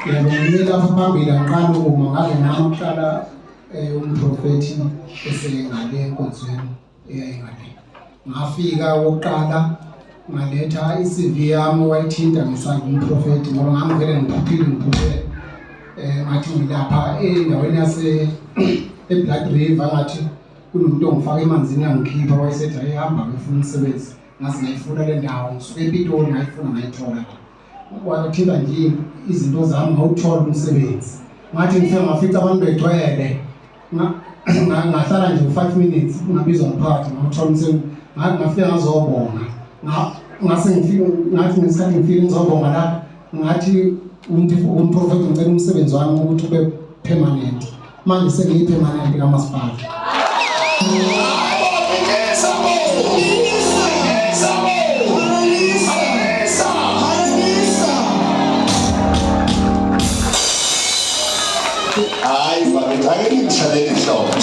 Yebo, ngime lapha phambili angiqali ukuma ngake ngama kuqala umprofethi esengale enkonzweni eyayingale. Ngafika okokuqala ngaletha i-CV yami wayithinta ngesandla umprofethi ngoba ngangivele ngiphuphile ngiphuphe ngathi ngilapha endaweni yase eBlood River ngathi kunomuntu ongifaka emanzini angikhipha wayesethi ayihamba ngifuna umsebenzi ngaze ngayifuna le ndawo ngisuke ePitoli ngayifuna ngayithola wathinta nje izinto zami ngawuthola umsebenzi ngathi ngifike ngafica abantu begcwele ngahlala nje u-5 minutes ngabizwa ngaphathi ngawuthola umsebenzi ngathi ngafika ngazobonga ngase ngifike ngathi ngesikhathi ngifike ngizobonga la ngathi umprofethi ngicela umsebenzi wami ukuthi ube permanent manje sengiyi-permanent kamasipala. Hayi bakithi, ake ningishayele ihlombe.